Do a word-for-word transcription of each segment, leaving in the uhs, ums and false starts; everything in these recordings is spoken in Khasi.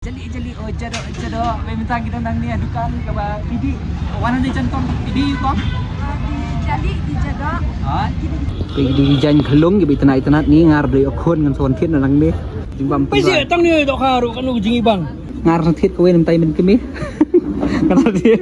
Jali jali, oh jadok jadok. Ba mynta ngi don hangne ha dukan kaba phi dih. Wan hangne jan kong, phi dih kong? Ah, phi jali, phi jadok. Ha? Phi dih jan khlung kiba itynnat itynnat, ngi ngar dei u khun ngan sa wan thied na nangne. Jingbam. Phi tang ne dohkha ruh kano jingibang. Ngar sa thied kawei na mynta mynta kmie. Kan sa thied.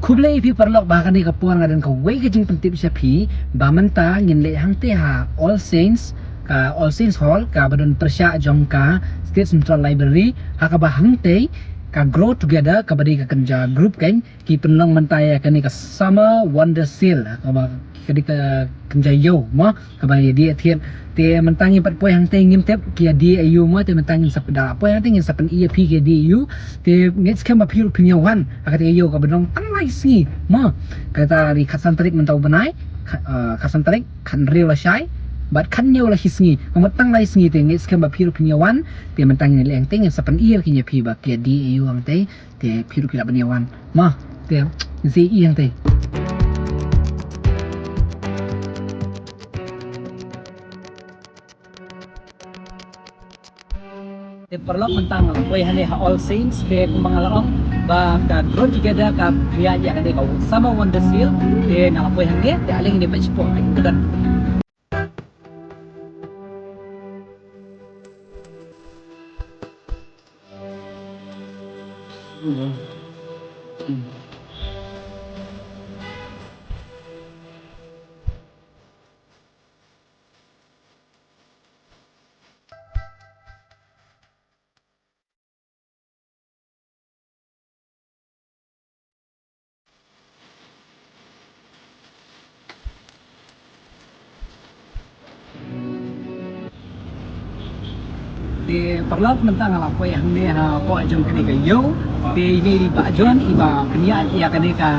Khublei ïa phi paralok, ba ha kane ka por nga don kawei ka jingpyntip sha phi, ba mynta ngin leit hangtei ha All Saints, ka All Saints Hall kaba don pyrshah jong ka State Central Library, ha kaba hangtei ka Grow Together kaba dei ka kynja group keiñ ki pynlong mynta ïa kane ka Summer Wonder Sale, ha kaba ka dei ka kynja ïew mo, kaba ïadie thied. Te mynta ngim pat poi hangtei, ngim tip ki ïadie aïu mo, te mynta ngin sa pynda poi hangtei, ngin sa pyni ïa phi ki ïadie aïu. Te ngeit skhem ba phi ruh phin ïa wan ha kata ka ïew kaba don tang lai sngi mo. Kata dei khatsan tarik mynta u bnai, kha-, ah, khatsan tarik, khathynriew lashai bad khathynñiew lashisngi. Ka mut tang lai sngi, te ngeit skhem ba phi ruh phin ïa wan. Te mynta ngin leit hangtei, ngin sa pyni ïa phi ba ki ïadie aïu hangtei. Te phi ruh phi lah ban ïa wan mo. Te ngin sa ïa hangtei. Te paralok, mynta nga la poi hangne ha All Saints, te kumba nga la ong ba ka Grow Together ka pynïaid ïa kane ka Summer Wonder Sale, te nga la poi hangne, te ale ngin ïa peit shapoh. Te paralok, mynta nga la poi hangne hapoh jong kane ka ïew. Te ine i Bah John iba pynïaid ïa kane ka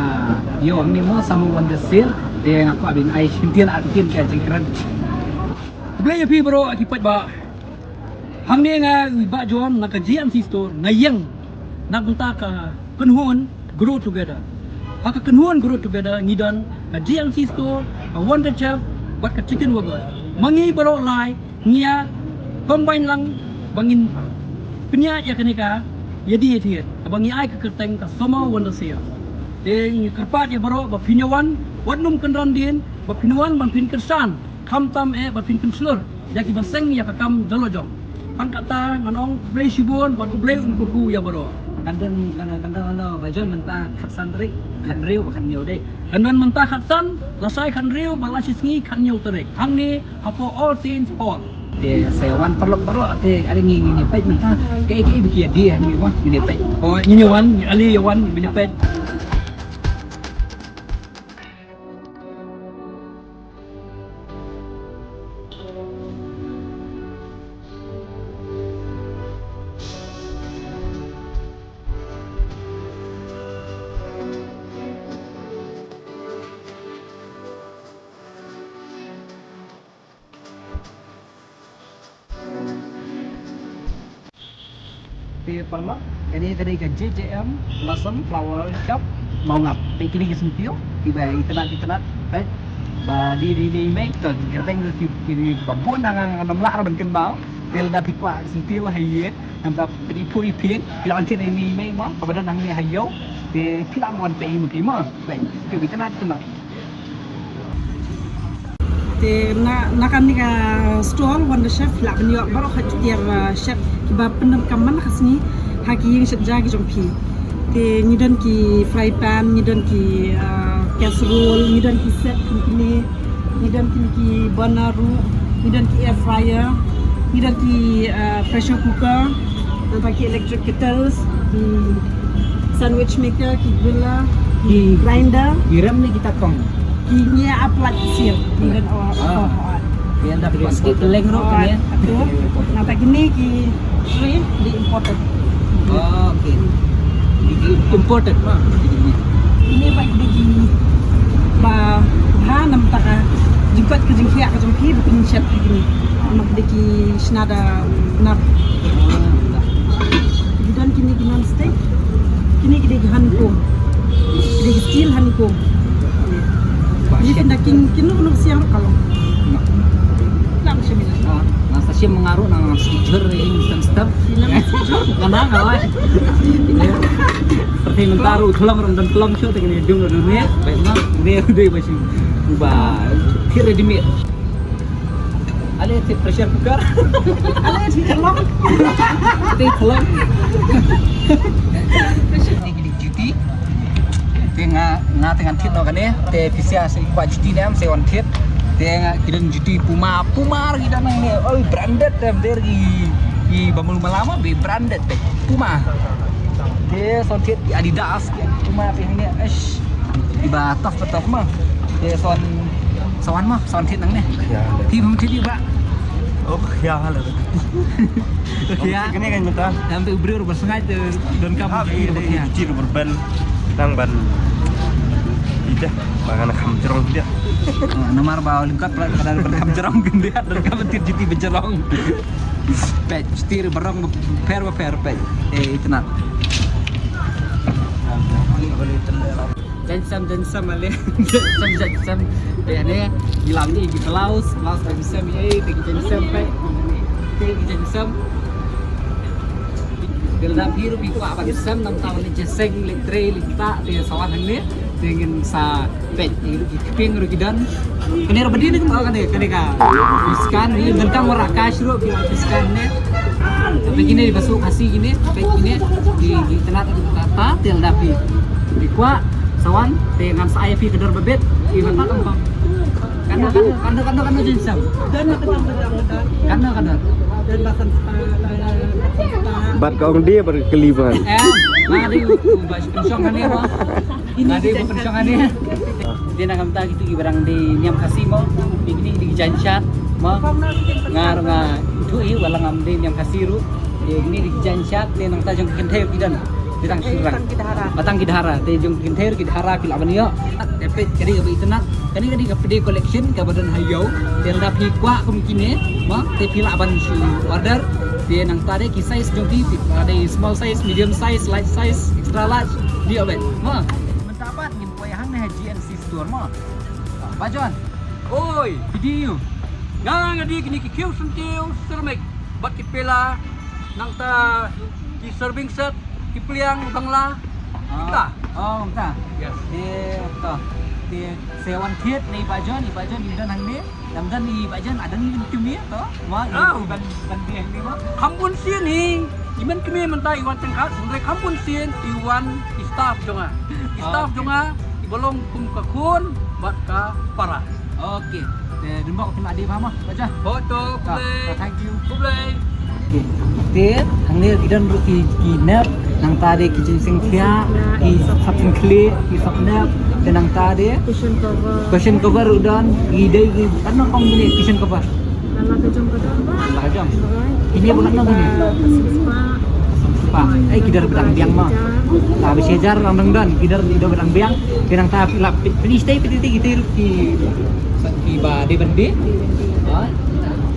ïew hangne mo, Summer Wonder Sale. Te nga kwah ban ai shyntian artatien ka jingkren. Khublei ïa phi baroh ki paidbah. Hangne nga i Bah John na ka G N C Store, nga ïeng na ka bynta ka kynhun Grow Together. Ha ka kynhun Grow Together ngi don ka G N C Store, ka Wonder Chef bad ka Chicken Wagons. Ma ngi baroh lai ngi ïa combine lang ba ngin pynïaid ïa kane ka ïadie ïathied, kaba ngi ai ka kyrteng ka Summer Wonder Sale. Te ngi kyrpad ïa baroh ba phin ïa wan, wat nym kynran dien, ba phin wan ban phin kyrshan, khamtam eh ba phin pynshlur ïa kiba seng ïa ka kam da la jong. Tang katta ngan ong khublei shibun bad khublei un kyrkhu ïa baroh. Kan don, kan, kan don, kan don, Bah John, mynta khatsan tarik, khathynriew bad khathynñiew dei. Kan don mynta khatsan, lashai, khathynriew bad lashisngi khathynñiew tarik. Hangne hapoh All Saints Hall. Te sa wan paralok baroh, te ale ngin ïa peit mynta kaei kaei ba ki ïadie hangne mo, ngin ïa peit. Oh, ngin ïa wan, ale ïa wan, ngin ïa peit. Te paralok, kane ka dei ka J J M Blossom Flower Shop Mawngap. Te kine ki syntiew kiba itynnat itynnat, eh, ba dei, dei, dei mei, to kyrteng ki, ki ba bun, nga, nga ngam lah ban kynmaw. Te lada phi kwah syntiew ha ïing, namar phi dei puri phi, phi lah ban thied ïa i mei mo, kaba don hangne ha ïew. Te phi lah ban peit mo, peit. Te itynnat itynnat. Te na, na kane ka stall Wonder Chef lah ban ïoh baroh khat ki tiar, uh, chef kiba pyndonkam man la ka sngi ha ki ïing shet ja ki jong phi. Te ngi don ki fry pan, ngi don ki, uh, casserole, ngi don ki set kum kine, ngi don kine ki burner ruh, ngi don ki air fryer, ngi don ki, uh, pressure cooker, nangta ki electric kettles, ki sandwich maker, ki griller, ki grinder. Ki rem ne kita kong? Ki ngi ap lait sir. Ki don, oh, oh, oh. Ki ap lait sir. Nangta kine ki tray, ki imported. Oh, okay. Ki imported ma. Kine ba ki ba bha namar ka jingkoit ka jingkhiah ka jong ki ba kin shet kine. Namar ki shna da nap. Ki don kine ki non-stick. Kine ki dei ki honeycomb. Ki dei ki steel honeycomb. Kine ki da kin, kin nuk nuk siang ka long. Lang shi minit. Mengaru nang sijur ing stem stem. Nang nang awai. Perti mentaru tulang ram dan tulang shu tengene dung dung ne. Baik ma. Ne udah masih ubah. Kira demi. Ale ti pressure cooker. Ale ti tulang. Ti tulang. Ti gili juti. Te nga nga te ngan thied noh kane, te phi sia se kwah juti ne em se wan thied. Te nga ki don juti Puma, Puma ruh ki don hangne. Oi, branded te em, te ki ki ba mul malama be branded te Puma. Te son thied ki Adidas, ki Puma te hangne. Eish. Ki ba tough ba tough ma. Te son sa wan ma, son thied nangne. Phi bym thied ïa ba. Oh, ya hala. Ya. Kane kan mata. Sampai briew ba sngaid te donkam. Ha, ki de ki ru berben. Nang ban. Ida, ba ngan kham jrong dia. Namar ba lyngkot pla ka dang ban kham jrong kin dia, donkam ban thied juti ba jrong. Peit, juti ru ba rong, ba pher ba pher, peit. Eh, itynnad. Jaiñ sem, jaiñ sem ale. Jaiñ sem, jaiñ sem. Te ne, ngi lam ni ki blouse, blouse jaiñ sem, eh, te ki jaiñ sem, peit. Te ki jaiñ sem. Te lada phi ruh phi kwah ban sem, nangta ban leit jingïaseng, leit trei, leit ktah, te sa wan hangne, te ngin sa peit, ki ruh ki kpieng ruh ki don. Kane ruh ba dei ne, kane, kane ka. Scan, ni donkam wanrah cash ruh, ki scan ne. Tapi kine ba suk Khasi kine, peit kine, ki, ki itynnad, ta, ta, te lada phi. Phi kwah, sa wan, te ngan sa ai phi ka dor ba bit, phi ban pat ong kong. Katno, katno, katno, katno, katno jaiñ sem? Katno, katno? Bad ka ong dia bad ka kali bad. Eh, nga dei u ba pynshong kane mo. Nga dei u ba pynshong kane. Dei na ka bynta kito kiba dang dei niam Khasi mo. Kine dei ki jaiñ shad mo. Nga ruh nga ithuh ïa u ba la ngam dei niam Khasi ruh. Kine dei ki jaiñ shad, te nangta jong ki kynthei ki don. Ki dang shu rang. Tang ki dei hara. Ba tang ki dei hara, te jong ki kynthei ki dei hara ki lah ban ïoh. Te peit ka dei kaba itynnad. Kane ka dei ka pdeng collection kaba don ha ïew. Te lada phi kwah kum kine, mo, te phi lah ban shu order. Te nangta dei ki size jong ki, phi lah dei small size, medium size, large size, extra large. Dei ïoh beit. Mo. Mynta pat ngin poi hangne ha G N C store mo. Ba John. Oi, ki dei ïa u. Nga nga dei kine ki kiew syntiew ceramic. Bad ki pela, nangta ki serving set, ki pliang, bangla, kita. Oh, kita. Yes. Te to. Te sa wan thied ne i Bah John, i Bah John i don hangne. Nam don i Bah John, adang i ban kmie to. Wa i ban ban dei hangne ma. Kham bun sien hi. I man kmie mynta i wan tyngkhat, hynrei kham bun sien i wan i staff jong nga. I staff jong nga i ba long kum ka khun bad ka para. Okay. Te dei ba phi la dei ba ma, Bah John. Ho to, khublei. Khublei. Te hangne ki don ruh ki, ki nep, nangta dei ki jingïaseng thiah, ki sop jingkhlieh, ki sop nep, te nangta dei cushion cover. Cushion cover ruh don, ki dei ki, katno kong kine cushion cover? Lada ka jong ka don ba. Lada ka jong. Kine ba katno kine? Spah. Spah. Eh, ki dor ba dang biang ma. Lada ba shi hajar lang dang don, ki dor, ki dor ba dang biang. Ki nangta phi la phi, phi stay phi ti ki ti ki ki ba dei ban dei. Ha?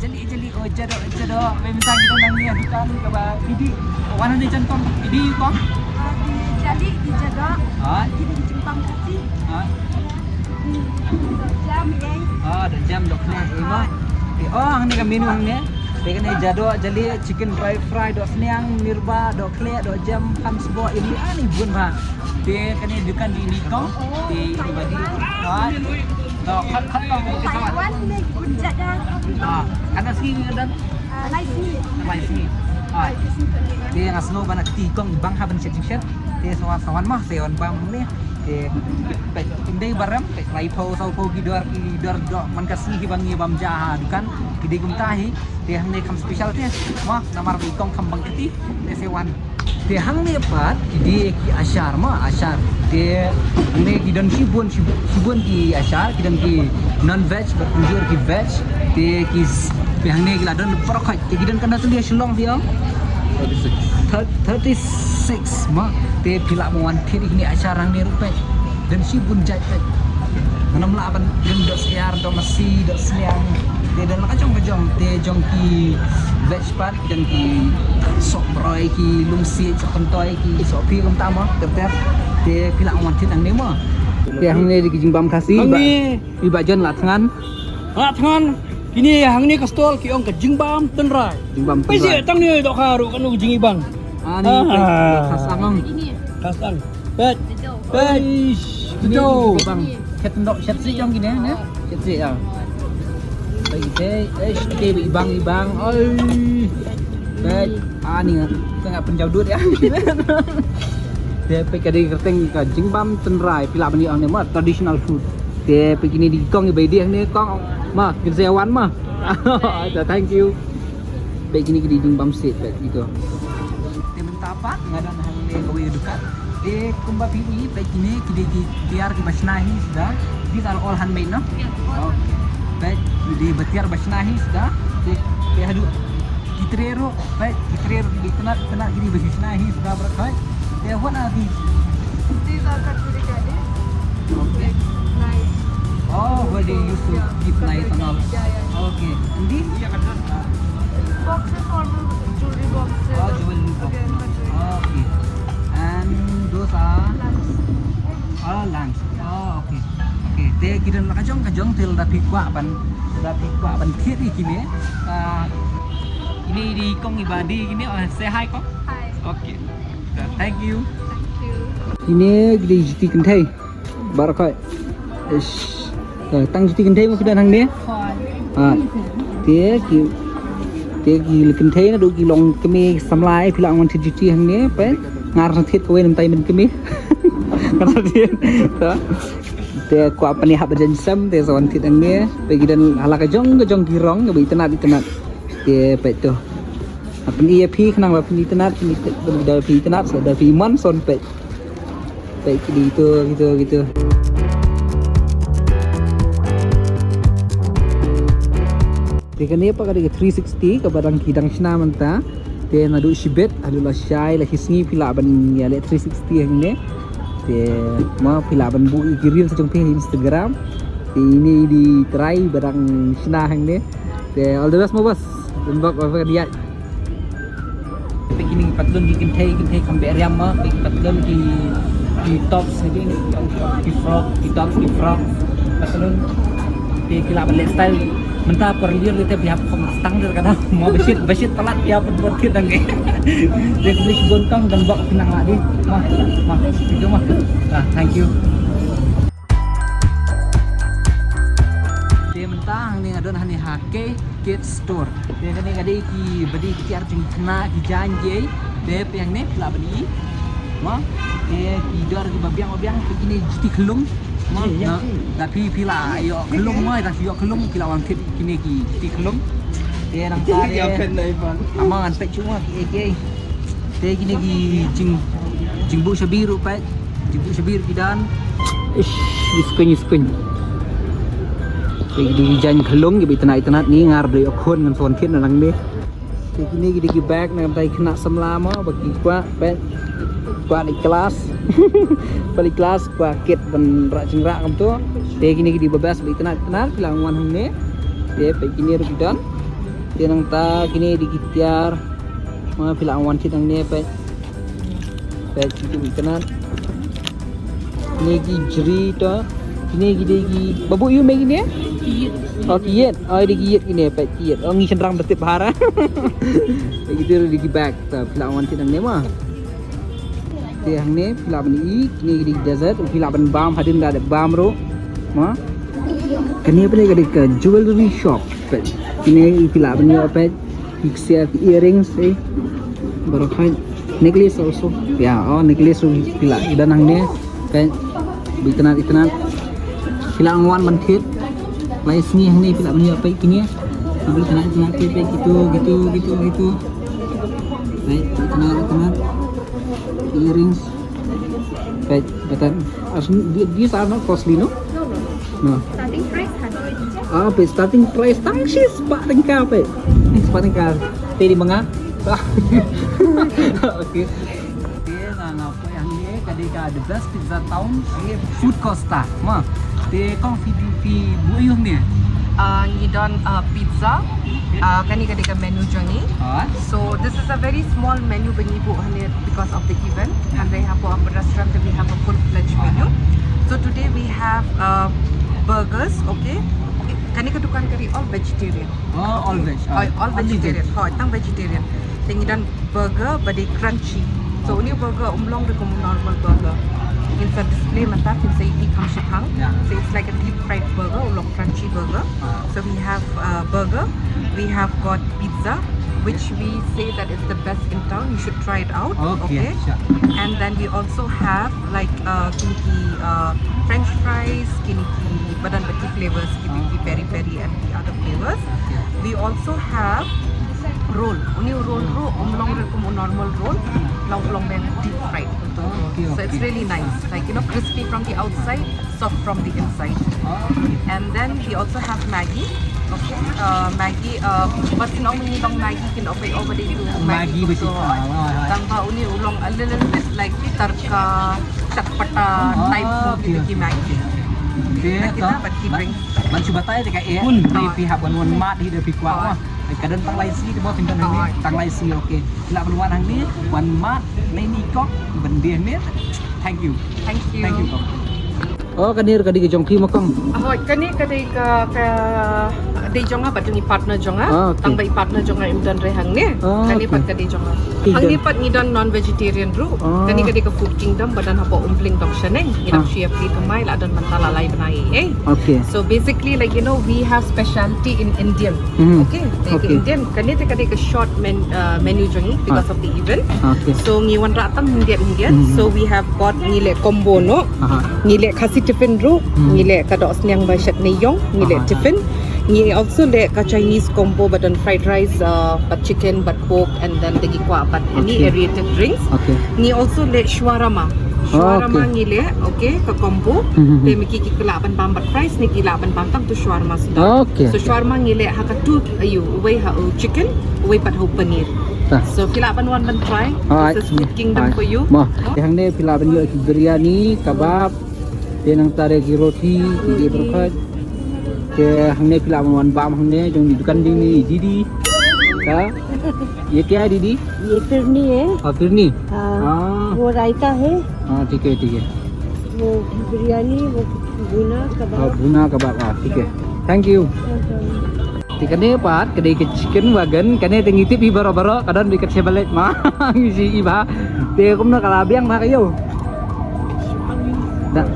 Jali jali, oh, Jadok, Jadok. Ba mynta ki don hangne ha dukan kaba phi dei. Wan hangne jan kong, phi dei kong? Ah, di Jali, di Jadok. Ha? Ki dei ki jingbam Khasi. Ha? Doh jam, eh. Ah, doh jam, doh khleh, eh, mo. Eh, oh, hangne ka menu hangne. Te kane Jadok, Jali, chicken dry fry, doh sniang, mirbah, doh khleh, doh jam, phan sboh, ïa ni ani bun bha. Te kane dukan dei i Kong, te i ba dei. Ah, to, khat, khat, khat, khat. Taiwan ne bun jada. Ah, katno sngi don? Ah, lai sngi. Lai sngi. Ah. Te nga sngewbha na kti Kong bang ha ban shet jingshet. Te sa wan, sa wan ma, sa wan bam ne. Te peit, ym dei ba rem, peit laiphew sawphew ki dor, ki dor doh man ka sngi hi ba ngi bam ja ha dukan. Ki dei kumta hi. Te hangne kham special te. Ma, namar ba i Kong kham bang kti. Te sa wan. Te hangne pat ki dei ki ashar ma, ashar. Te hangne ki don shibun, shib-, shibun ki ashar, ki don ki non veg bad kumjuh ki veg. Te ki s-, te hangne ki la don baroh khoit. Te ki don katno tylli ha Shillong phi ong? Thir-, thirty-six ma. Te phi lah ban wan thied ïa kine ashar hangne ruh peit. Don shibun jait peit. Ngam lah ban don doh syiar, doh masi, doh sniang. Te don la ka jong ka jong, te jong ki veg pat. Ki don ki sohbroi, ki lungsiej, sohkyntoi, ki sohphi kumta mo, ter ter. Te phi lah wan thied hangne mo. Te hangne dei ki jingbam Khasi. Hangne. I Bah John la thngan. La thngan. Ini hangne ka stall ki ong ka jingbam tynrai. Jingbam tynrai. Pese tang ni dohkha ruh kano ka jingibang. Ah, ni, ah, pese khas ang. Khas ang. Bet. Bet. Eish, ini bang. Shet ndok, shet si jong kine ne. Shet si ya. Baik, eh, eh, kita ibang, ibang. Oi. Bet. Ah, ni tengah penjau dut ya. Te peit ka dei kyrteng ka jingbam tynrai, phi lah ban ïoh hangne ma, traditional food. Te peit kine dei kong iba ïadie hangne kong ma, kin sa wan ma. Thank you. Peit kine ki dei jingbam siej peit kito. Te mynta pat nga don hangne kawei ka dukan. Te kumba phi i peit kine ki dei ki tiar kiba shna hi suda. These are all handmade, no? Yeah, all handmade. Peit ki dei ba tiar ba shna hi suda. Te peit haduh ki tray ruh. Peit, ki tray ruh ki itynnad, itynnad kine ba shu shna hi suda baroh khoit. Te what are these? These are kathmandu knives. Okay. Knives. Oh, where they used to keep knives and all. Yeah, yeah. Okay. And these? Boxes, normal jewelry boxes. Oh, jewelry box. Again, kathmandu. Okay. And those are? Lamps. Oh, lamps. Oh, okay. Okay. Te ki don la ka jong ka jong te lada phi kwah ban, lada phi kwah ban thied ïa kine. Ah, kine dei kong iba die kine. Oh, say hi kong. Hi. Okay. Thank you. Thank you. Kine ki dei juti kynthei. Baroh khoit. Ish. Eh, tang juti kynthei mo phi don hangne? Ha. Te ki, te ki kynthei naduh ki long kmie samla, phi lah wan thied juti hangne, peit. Nga ruh thied kawei namar tai mynta kmie. Nga ruh thied. Te kwah ban ïa hap ba jan sem, te sa wan thied hangne. Peit ki don ha la ka jong ka jong ki rong, ba itynnad itynnad. Te peit to. Nga pyni ïa phi khnang ba phin itynnad, phin itynnad, da phi itynnad, sa da phi mon son peit. Peit kito, kito, kito. Te kane pat ka dei ka three sixty kaba dang ki dang shna mynta. Te naduh shibit haduh lashai lashisngi phi lah ban ïaleh three sixty hangne. Te mo phi lah ban buh ïa ki reels jong phi ha Instagram. Te ine i dei trai ba dang shna hangne. Te all the best mo boss. Don bok ba phi ïa. Peit kine ki patlun ki kynthei, kynthei kham beh riam mo, peit ki patlun ki, ki tops ne ki, ki frock, ki tops ki frock, patlun. Te ki lah ban leh style. Mynta por lir te phi hap kham stang te ka dang mo, ba shit, ba shit palat phi hap por kit dang. Te khublei shibun kong, don bok phi nang lah di. Mo, mo, thank you mo. Ah, thank you. Te mynta hangne nga don hangne ha K Kids Store. Te kane ka dei kiba dei ki tiar jong ki khynnah ki jaiñ kiei. Te peit hangne phi lah ban i. Mo, te ki dor kiba biang ba biang, te kine juti khyllung. Mo, na, na phi phi lah ïoh khyllung mo, da phi ïoh khyllung phi lah wan thied kine ki juti khyllung. Te nangta te ama ngan peit shuh mo kiei kiei. Te kine ki jing, jingbuh shabi ruh peit. Jingbuh shabi ruh ki don. Ish, ïa skuñ, ïa skuñ. Te ki dei ki jaiñ khyllung kiba itynnad itynnad, ngi nga ruh da ïoh khun ngan sa wan thied nangne. Te kine ki dei ki bag na ka bynta ki khynnah samla mo ba ki kwah peit. Kwah leit klas. Kwah leit klas, kwah kit ban rah jingrah kumto. Te kine ki dei ba best ba itynnad itynnad, phi lah wan hangne. Te peit kine ruh ki don. Te nangta kine dei ki tiar. Mo phi lah wan thied hangne peit. Peit kito ki itynnad. Kine ki jri to. Kine ki dei ki ba buh ïa u me kine? Ki ïit. Oh, ki ïit. Oh, dei ki ïit kine, peit ki ïit. Oh, ngi shynrang ba tip bha. Peit kito dei ki bag. To phi lah wan thied hangne mo. Te hangne phi lah ban i, kine ki dei ki desert, phi lah ban bam hadien da dep bam ruh. Mo. Kane phi lah ka dei ka jewelry shop. Peit. Kine phi lah ban ïoh peit. Ki ksiar ki earrings, eh. Baroh khoit. Necklace also. Ya, oh, necklace ruh phi lah i don hangne. Peit. Ba itynnad itynnad. Phi lah wan ban thied. Lai sngi hangne phi lah ban ïoh peit kine. Ba itynnad itynnad, peit kito, kito, kito, kito. Peit, itynnad itynnad. Earrings. Peit, kata. As, these are not costly, no? No, no, no. No. Starting price hundred. Ah, peit, starting price tang shispah tyngka, peit. Shispah tyngka. Te dei ma nga. Okay. Te nga nga poi hangne ka dei ka The Best Pizza Town Food Costa. Ma. Te kong phi, phi buh aïu hangne? Ah, ngi don, ah, pizza. Ah, kane ka dei ka menu jong ngi. Ah. So this is a very small menu ba ngi buh hangne because of the event. Yeah. And they have a restaurant, we have a full-fledged menu. So today we have, uh, burgers, okay? Kane ka dukan ka dei all vegetarian. Oh, all veg. Oh, all vegetarian. Oh, tang vegetarian. Te ngi don burger ba dei crunchy. So, okay, uni u burger um long ruh kum u normal burger. Ngin sa display mynta, kin sa ïohi kham shitang. Yeah. So, it's like a deep fried burger, u long crunchy burger. Ah. So, we have, uh, burger, we have got pizza, which we say that is the best in town. You should try it out. Okay, okay? Sure. And then we also have, like, uh, kine ki, uh, French fries, kine ki ba don bad ki flavors, kine ki peri peri and the other flavors. Okay. We also have roll. Uni u roll ruh um long ruh kum u normal roll. Long, long bad deep fried. Okay, okay. So it's really nice. Like, you know, crispy from the outside, soft from the inside. Oh. And then we also have Maggi. Okay, uh, Maggi, uh, but you know, when you don't Maggi, you can open over there to Maggi. Maggi betul. Ah, ah, ah. Tang ba uni u long a little bit like tadka, chatpata type, oh, okay, okay, Maggi. Okay, kita, but he brings. Ban shu batai te ka eh. Pun, ah, phi hap ban wan mad hi da phi kwah. Ah. Ka don tang lai sngi te ba phin don hangne. Ah. Tang lai sngi, okay. Lah ban wan hangne, wan mad, nei ni kok, ban dei hangne. Thank you. Thank you. Thank you, kong. Oh, kane ka dei ka jong phi ma kong? Hooid, kane ka dei ka, ka dei jong nga bad jong i partner jong nga. Ah, okay. Tang ba i partner jong nga im don re hangne. Ah, kane pat ka dei jong nga. Okay. Hangne pat ngi don non vegetarian ruh. Ah. Kane ka dei ka Food Kingdom ba don hapoh Umpling Dongshaneng. Ngi dang shu ïa plie thymmai, la don mynta la lai bnai ei. Okay. So basically, like, you know, we have specialty in Indian. Hmm. Okay, te ka Indian. Kane te ka dei ka short men-, uh, menu jong ngi because of the event. Okay. So ngi wanrah tang hyndiat hyndiet. Hmm. So we have got, ngi leh combo noh. Aha. Ngi leh Khasi tiffin ruh. Hmm. Ngi leh ka dohsniang ba shet ne ïong. Ngi leh tiffin. Ngi also leh ka Chinese combo ba don fried rice, uh, bad chicken, bad pork, and then da ki kwah bad any aerated drinks. Okay. Ngi also leh shawarma. Shawarma ngi leh, okay, ka combo. Hmm, hmm, hmm. Te ma ki ki lah ban bam bad fries ne ki lah ban bam tang tu shawarma suda. Okay. So shawarma ngi leh ha ka tu, aïu, uwei ha u chicken, uwei pat ha u paneer. So phi lah ban wan ban try. Alright. This is Food Kingdom for you. Mo, te hangne phi lah ban ïoh ki biryani, kabab. Te nangta re ki roti, ki dei pyrkhat. Te hangne phi lah ban wan bam hangne jong i dukan jong i didi. Ka? ये क्या है दीदी? ये फिरनी है। हाँ, फिरनी। हाँ, हाँ। वो रायता है। हाँ, ठीक है, ठीक है। वो बिरयानी, वो भुना कबाब। हाँ, भुना कबाब, हाँ, ठीक है। Thank you। Welcome। Te kane pat ka dei ka Chicken Wagon, kane te ngi tip hi baroh baroh, ka don bad ka Chevrolet ma. Ngi shi i bha. Te kumno ka la biang bha ka ïew. Da.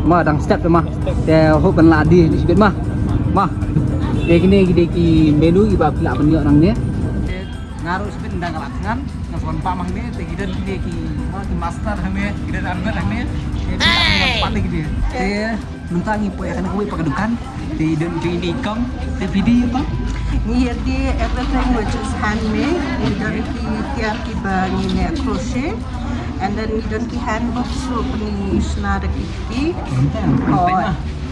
Ma dang step ma. Te hope ban la die shibit ma. Ma. Te kine ki dei ki menu kiba phi lah ban ïoh nangne. Nga ruh shibit dang ka la thngan, nga shu wan bam hangne, te ki don kine ki, ma, ki master hangne, ki don arngut hangne. Te ki don pat lagi dia. Te mynta ngi poi ïa kane kawei pat ka dukan. Te don phi dei kong, te phi dei apa? Ngi ïa dei everything which is handmade. Ngi don ki tiar kiba ngi leh crochet. And then ngi don ki handbooks ruh ba ngi shna da ki kti.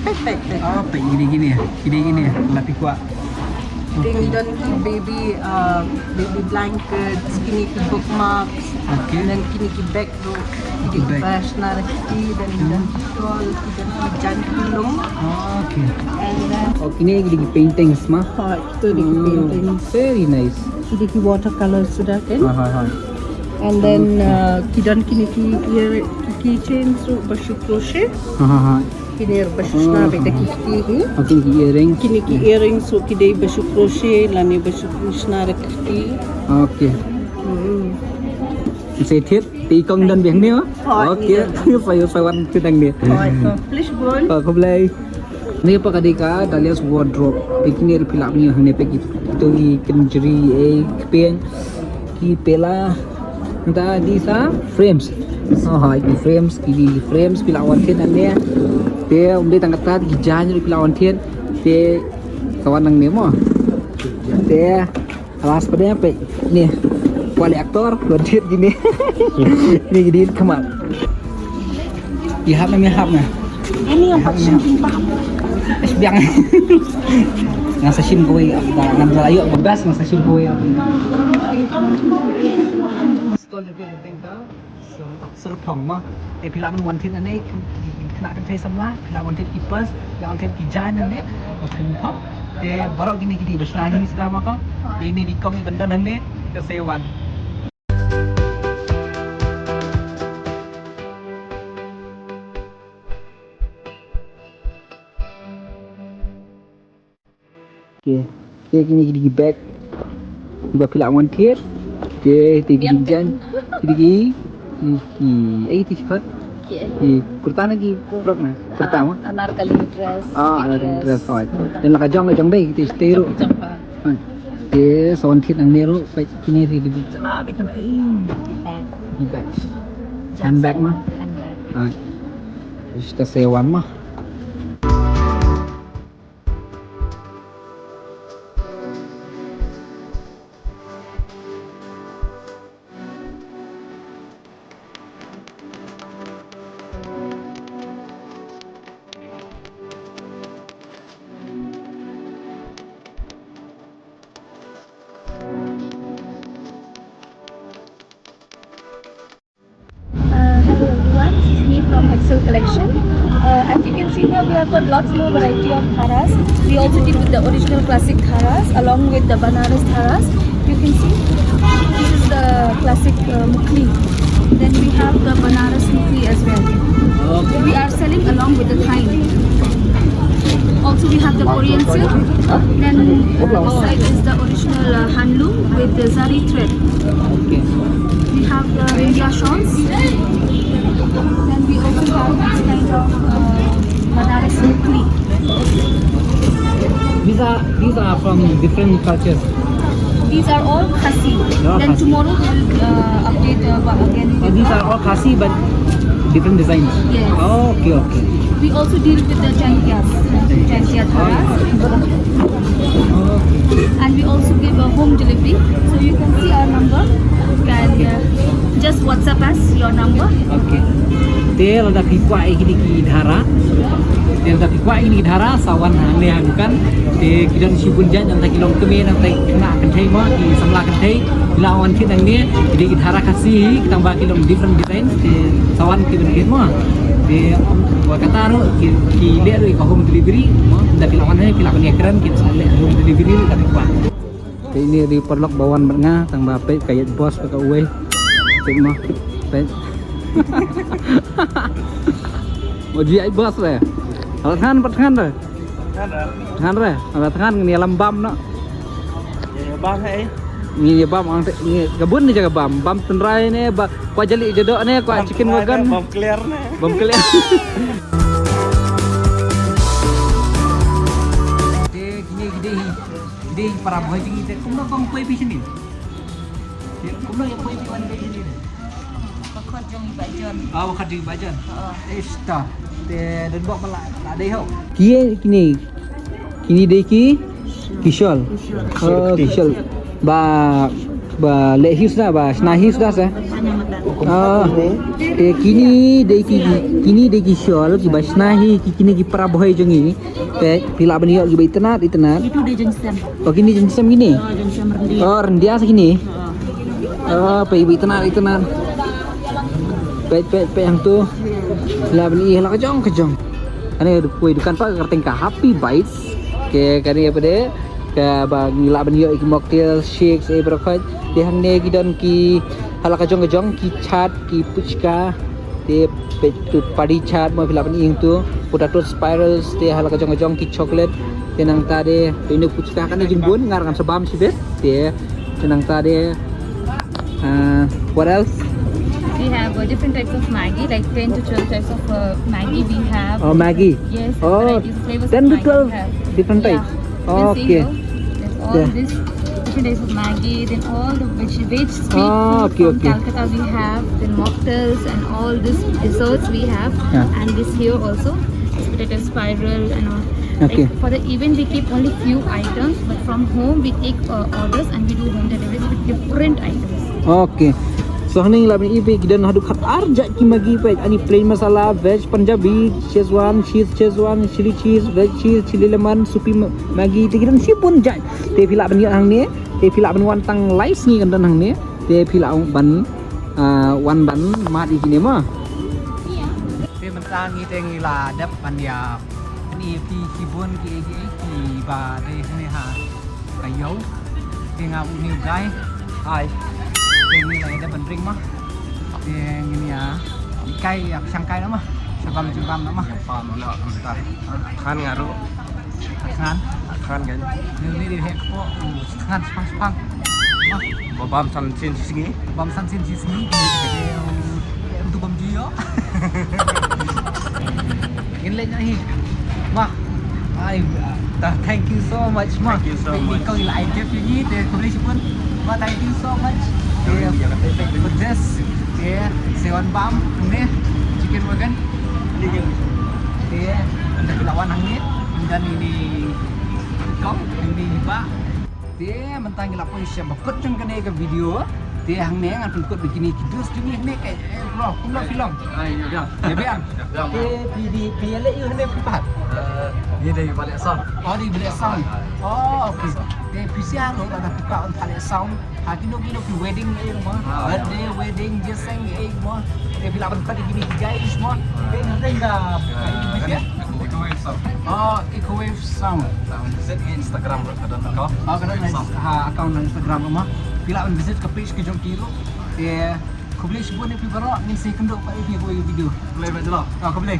Peit, peit, peit. Oh, peit, peit, peit. Ki dei kine, ki dei kine. La phi kwah. Te ngi don ki baby, uh, baby blankets, kine ki bookmarks. Okay. And then kine ki bag ruh. Ki bag. Ki bag. Shna da ki kti, then ngi don ki shawl, ki don ki jaiñ ki lum. Okay. And then, oh, kine ki dei ki paintings ma? Ha, kito dei ki paintings. Very nice. Ki dei ki watercolor suda kan. Ha, ha, ha. And then, uh, ki don kine ki ear, ki keychains ruh ba shu crochet. Ha, ha, ha. Kine ruh ba shu shna beit da ki kti hi. Oh, kine ki earrings. Kine ki earrings ruh ki dei ba shu crochet lane ba shu shna da ki kti. Okay. Hmm. Sa thied, te i kong don bad hangne ma? Okay. Sa ïoh sa wan thied hangne. Khublei. Khublei. Kane pat ka dei ka Dahlia's Wardrobe. Te kine ruh phi lah ban ïoh hangne, peit kito ki kynjri, eh, ki peng, ki pela. Nangta ki sa frames. Oh, ha, ki frames, ki, ki frames phi lah wan thied nangne. Te ym dei tang kata, ki jaiñ ruh phi lah wan thied. Te sa wan nangne mo. Te Alas, peit, peit. Kine. Kwah leh actor, wan thied kine. Kine ki dei khmat. Ïa hap ne, ïa hap ne. Ani ïa hap ne. Biang. Nga sa shim kawei, nga la ïoh ba best, nga sa shim kawei. Syrphong ma. Te phi lah ban wan thied nangne, ki khynnah kynthei samla, phi lah wan thied ki purse, phi lah wan thied ki jaiñ nangne, ba phin pop. Te baroh kine ki dei ba shna hi sdang ma kong. Te ine i kong i ban don hangne, te sa wan. Te, te kine ki dei ki bag kiba phi lah wan thied. Te, te ki dei ki jaiñ, ki dei ki, ki, ki, eh, ki t-shirt. Ki kurta ne ki frock ne? Kurta mo? Anarkali dress. Ah, anarkali dress, hooid. Te la ka jong, ka jong bha, te stay ruh. Hooid. Te sa wan thied nangne ruh, peit kine te ki dei ki jaiñ, ki bag. Handbag mo? Hooid. Te sa wan mo. Uh, hello everyone, this is me from Hexel Collection. Uh, as you can see here, we have got lots more variety of dharas. We also deal with the original classic dharas along with the Banaras dharas. You can see this is the classic uh, mukhli. Then we have the Banaras mukhli as well. Okay. We are selling along with the thain. Also, we have the Korean silk. Then uh, this side is the original uh, handloom with the zari thread. Okay. We have the India shawls. Then we also have this kind of uh, Banaras mukhli. These are, these are from different cultures. These are all Khasi. They are Then Khasi. Tomorrow we'll uh, update uh, again. Oh, these are all Khasi, but different designs. Yes. Oh, okay, okay. We also deal with the Jaintia, Jaintia dharas. Okay. And we also give a home delivery. So you can see our number. You can uh, just WhatsApp us your number. Okay. Te lada phi kwah ïa kine ki dhara. Te lada phi kwah ïa kine ki dhara, sa wan hangne ha dukan. Te ki don shibun jait, nangta ki longkmie, nangta ki khynnah kynthei mo, ki samla kynthei. Phi lah wan thied nangne, ki dei ki dhara Khasi hi, tang ba ki long different design. Te sa wan thied mo. Te wat kata ruh ki, ki leh ruh ïa ka home delivery mo. Lada phi lah wan hi, phi lah ban ïakren, ki sa leh home delivery lada phi kwah. Te ine i paralok ba wan bad nga, tang ba peit ka ïaid bus bad ka uwei. Peit mo, peit. Mo, ju ïaid bus re. Ala thngan, pat thngan re. Thngan re. Ala thngan, ngin ïalam bam noh. Ïa bam hi. Ngin ïa bam, ang te, ngin ïa ka bun ne jaka bam. Bam tynrai ne, ba, kwah jali jadoh ne, kwah chicken wagon. Bam clear ne. Bam clear. Te kine ki dei hi. Dei para bhoi jong ngi te kumno kong poi phi shane? Te kumno ïa poi phi wan dei shane? Ba khot jong i Bah John. Ah, ba khot jong i Bah John. Ista. Te don bok ba la dei ho. Kine kine. Kine dei ki ki shawl. Oh, ki shawl. Ba ba leh hi shuh ba shna hi shuh sa. Ah. Te kine dei ki kine dei ki shawl kiba shna hi ki kine ki para bhoi jong ngi. Peit, phi lah ban ïoh kiba itynnad, itynnad. Itu dei jingsem. Oh, kine jingsem kine? Oh, jingsem ryndia. Oh, ryndia sa kine. Oh, peit, iba itynnad, itynnad. Peit, peit, peit hangto. Phi lah ban ïoh la ka jong ka jong. Kane ka dei dukan pat ka kyrteng ka Happy Bites. Ke kane ïa pade kaba ngi lah ban ïoh ki mocktail, shakes, eh, baroh khoit. Te hangne ki don ki ha la ka jong ka jong, ki chaat, ki puchka. Te peit tu padi chaat mo, phi lah ban ïoh tu potato spirals, te ha la ka jong ka jong ki chocolate. Te nangta de peit ine puchka kane jingbun, nga ruh ngan sa bam shibit. Te, te nangta de, uh, what else? We have uh, different types of Maggi, like ten to twelve types of uh, Maggi we have. Oh, Maggi. Yes, oh, varieties, flavors of ten to Maggi twelve we have. Different types. Yeah. Oh, okay. You can see here, there's all this different types of Maggi, then all the veg, veg street food from Calcutta we have, then mocktails and all this desserts we have, and this here also, this potato spiral and all. Okay. Like for the event we keep only few items, but from home we take uh, orders and we do home deliveries with different items. Okay. So hangne ngi lah ban ïohi peit ki don haduh khatar jait ki Maggi peit, ani plain masala, veg Punjabi, Szechuan, cheese Szechuan, chili cheese, veg cheese, chili lemon, soupy ma-, Maggi, te ki don shibun jait. Te phi lah ban ïoh hangne, te phi lah ban wan tang lai sngi kan don hangne. Te phi lah ban, ah, wan ban mad ïa kine mo. Te mynta ngi te ngi la dep ban ïa pyni ïa phi shibun kiei kiei kiba dei hangne ha ka ïew. Te nga u new guy. Hi. Te ngi la ïa dep ban ring mo. Te ngin ïa kai ïa shang kai na mo. Sha bam jingbam na mo. Bam na mynta. Khan nga ruh. Khan. Kan kan. Ni ni dei hek po, tang shipang shipang. Ba bam san sien shi sngi. Bam san sien shi sngi. Em tu bam ju ïoh. Ngin leit noh hi. Ma. Ai, thank you so much ma. Thank you so much. Kong ila ai gift ïa ngi te khublei shibun. Ma, thank you so much. For this. Te sa wan bam ne chicken waggon. Te ynda phi la wan hangne, ynda ine kong, ine i bah. Te mynta ngi la poi sha ba kut jong kane ka video. Te hangne ngan pynkut ba kine ki dos jong ngi hangne, eh bro, kumno phi long? Ai, ïa biang. Ïa biang. Te phi dei, phi ïaleh ïa u hangne phi pat? Eh, ngi dei ba leh sound. Oh, dei ba leh sound. Oh, okay. Te phi sngewthuh lada phi pat ban leh sound ha kino kino ki wedding eh mo. Birthday, wedding, jingïaseng eh mo. Te phi lah ban pat ïa kine ki guys mo. Te nga dei da Echo Wave Sound. Oh, Echo Wave Sound. Lah ban visit ki Instagram ruh ka don account. Oh, ka don ha account Instagram ruh mo. Phi lah ban visit ka page ka jong ki ruh. Te khublei shibun ïa phi baroh, ngin sa ïakynduh pat ïa phi ha kawei ka video. Khublei ba jlong. Oh, khublei.